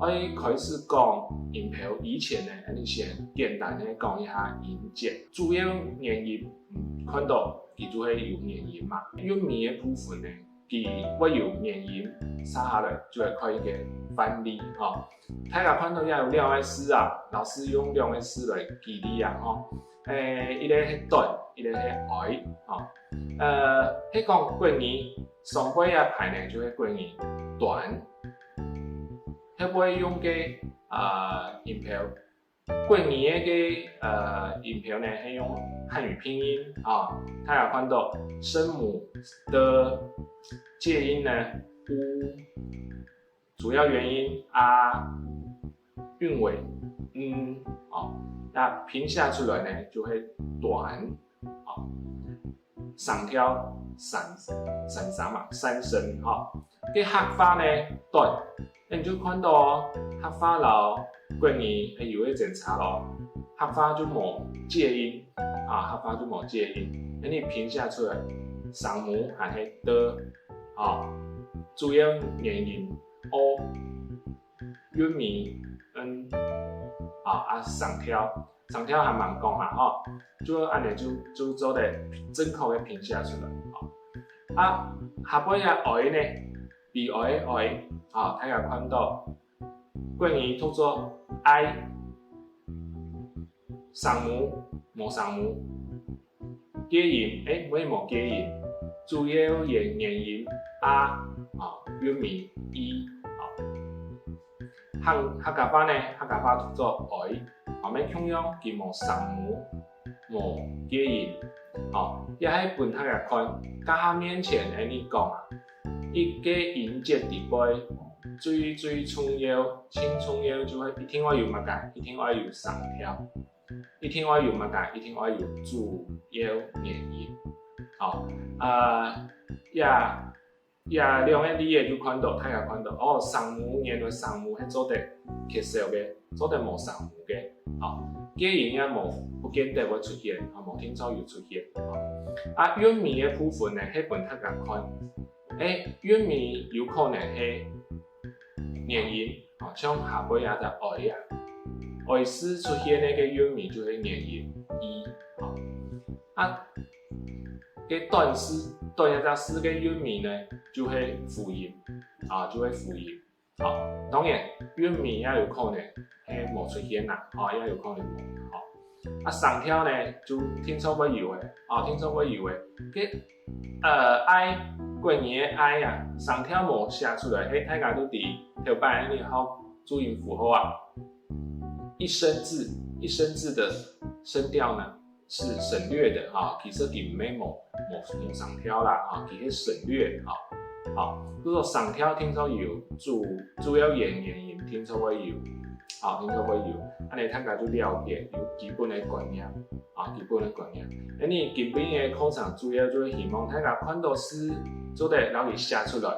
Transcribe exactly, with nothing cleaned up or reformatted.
愛開始講音標以前呢，𠊎等先簡單个講一下音節。主要元音，嗯，看到佢就係有元音嘛。韻尾个部分呢，佢會有元音，接下來就會看一個範例吼。大家看到這有兩個字啊，老師用兩個字來舉例啊吼。誒，一個係短，一個係哀吼。呃，係講國語，上背這排呢就係國語短。會毋會用个，呃，音標？國語个个，呃，音標呢係用漢語拼音啊，大家看到聲母的介音呢，u，主要元音啊，韻尾n，哦，該拼寫出來呢就係短。 哦，聲調三，三聲嘛，三聲吼。該客話呢，短，該你就看到哦，客話摎國語係有一點差咯。客話就無介音啊，客話就無介音，該你拼寫出來，聲母還係的，哦，主要元音o，韻尾n，啊，啊聲調。 聲調還吂講啊吼，就恁仔就，就做得正確个拼寫出來吼。啊，下背這哀呢，悲哀个哀，吼，大家看到，國語讀做哀，聲母，無聲母，介音，誒，乜無介音，主要元，元音a，吼，韻尾i，吼。 客，客家話呢，客家話讀做哀，後面共樣佢無聲母，無介音。哦，這係分大家看，頭下面前恁仔講啊，一個音節底背，最最重要，盡重要就係一定愛有麼个，一定愛有聲調，一定愛有麼个，一定愛有主要元音。哦，呃，這 這兩個例仔就看到，大家看到，哦，聲母，原來聲母係做得缺少个，做得無聲母个，吼，介音也無，不見得會出現，吼，無定著有出現，吼。啊，韻尾个部分呢，係分大家看，誒，韻尾有可能係元音，吼，像下背這隻哀啊，哀字出現个个韻尾就係元音i，吼。 啊，該短字，短這隻字个韻尾呢，就係輔音，啊，就係輔音。啊，當然，韻尾也有可能係無出現啦，啊，也有可能無，啊。啊，聲調呢，就定著會有个，啊，定著會有个。該，呃，哀，國語个哀啊，聲調無寫出來，係大家都知，頭擺你學注音符號啊，一聲字，一聲字的聲調呢， 是省略的，哈，其實佢毋係無，無，無聲調啦，哈，佢係省略，哈。好，就係講聲調定著有，主，主要元，元音定著會有，好，定著會有，恁仔大家就了解，有基本个觀念，啊，基本个觀念。恁仔今晡日个課程主要就係希望大家看到字，做得摎佢寫出來，